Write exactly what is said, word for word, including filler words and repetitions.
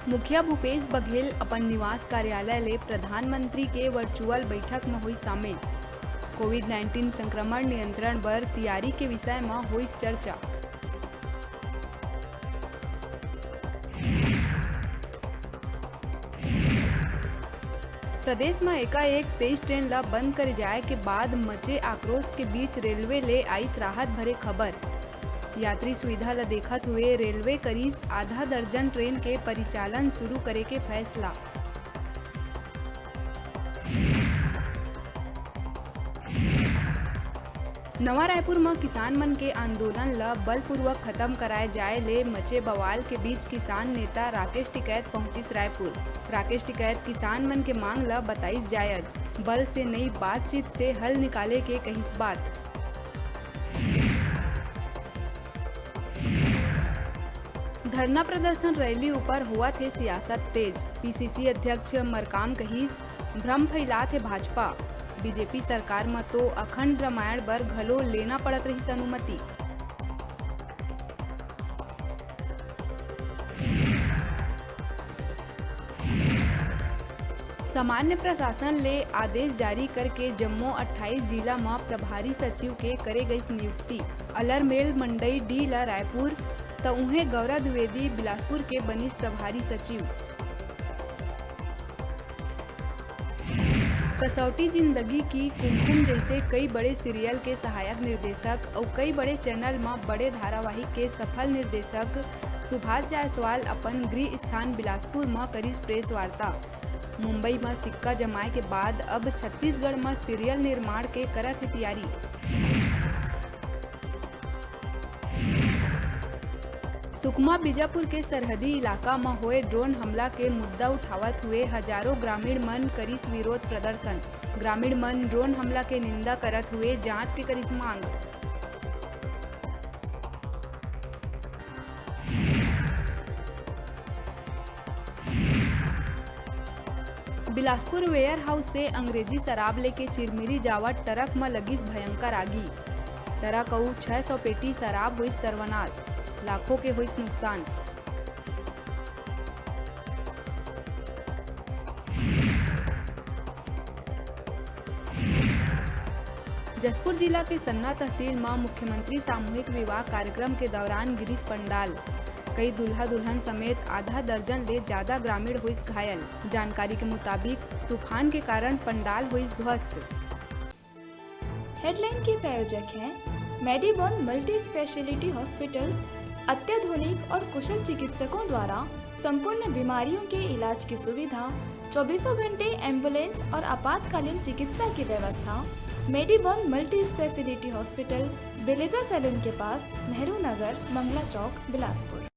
मुखिया भूपेश बघेल अपन निवास कार्यालय ले प्रधानमंत्री के वर्चुअल बैठक म होइस शामिल। कोविड नाइनटीन संक्रमण नियंत्रण बर तियारी के विषय म होइस चर्चा। प्रदेश म एकाएक तेईस ट्रेन ल बंद करे जाय के बाद मचे आक्रोश के बीच रेलवे ले आइस राहत भरे खबर। यात्री सुविधा ल देखत हुए रेलवे करिस आधा दर्जन ट्रेन के परिचालन शुरू करे के फैसला। नवा रायपुर म किसान मन के आंदोलन ल बलपूर्वक खत्म कराए जाए ले मचे बवाल के बीच किसान नेता राकेश टिकैत पहुंचिस रायपुर। राकेश टिकैत किसान मन के मांग ल बताइस जायज, बल से नई बातचीत से हल निकाले के कहिस बात। धरना प्रदर्शन रैली ऊपर होवत हे सियासत तेज। पीसीसी अध्यक्ष मरकाम कहिस, भ्रम फैलात हे भाजपा। बीजेपी सरकार म तो अखंड रामायण बर घलो लेना पड़त रहिस अनुमति। सामान्य प्रशासन ले आदेश जारी करके जम्मो अट्ठाईस जिला म प्रभारी सचिव के करे गइस नियुक्ति। अलरमेल मंडई डी ल रायपुर, त उहें गौरा द्विवेदी बिलासपुर के बनिस प्रभारी सचिव। कसौटी जिंदगी की कुमकुम जैसे कई बड़े सीरियल के सहायक निर्देशक अउ कई बड़े चैनल म बड़े धारावाहिक के सफल निर्देशक सुभाष जायसवाल अपन गृह स्थान बिलासपुर म करिस प्रेस वार्ता। मुंबई म सिक्का जमाए के बाद अब छत्तीसगढ़ म सीरियल निर्माण के करत हे तियारी। सुकमा बीजापुर के सरहदी इलाका म होए ड्रोन हमला के मुद्दा उठावत हुए हजारों ग्रामीण मन करिस विरोध प्रदर्शन। ग्रामीण मन ड्रोन हमला के निंदा करत हुए जांच के करिस मांग। बिलासपुर वेयर हाउस से अंग्रेजी शराब लेके चिरमिरी जावत ट्रक म लगिस भयंकर आगी। ट्रक अउ छह सौ पेटी शराब होइस सर्वनाश, लाखों के होइस नुकसान। जशपुर जिला के सन्ना तहसील म मुख्यमंत्री सामूहिक विवाह कार्यक्रम के दौरान गिरिस पंडाल। कई दूल्हा दुल्हन समेत आधा दर्जन ले जादा ग्रामीण होइस घायल। जानकारी के मुताबिक, तूफान के कारण पंडाल होइस ध्वस्त। हेडलाइन के प्रायोजक हैं मेडीबॉन मल्टी स्पेशलिटी हॉस्पिटल। अत्याधुनिक और कुशल चिकित्सकों द्वारा संपूर्ण बीमारियों के इलाज की सुविधा, चौबीसों घंटे एम्बुलेंस और आपातकालीन चिकित्सा की व्यवस्था। मेडीबॉन मल्टी स्पेशलिटी हॉस्पिटल, बेलेजा सैलून के पास, नेहरू नगर, मंगला चौक, बिलासपुर।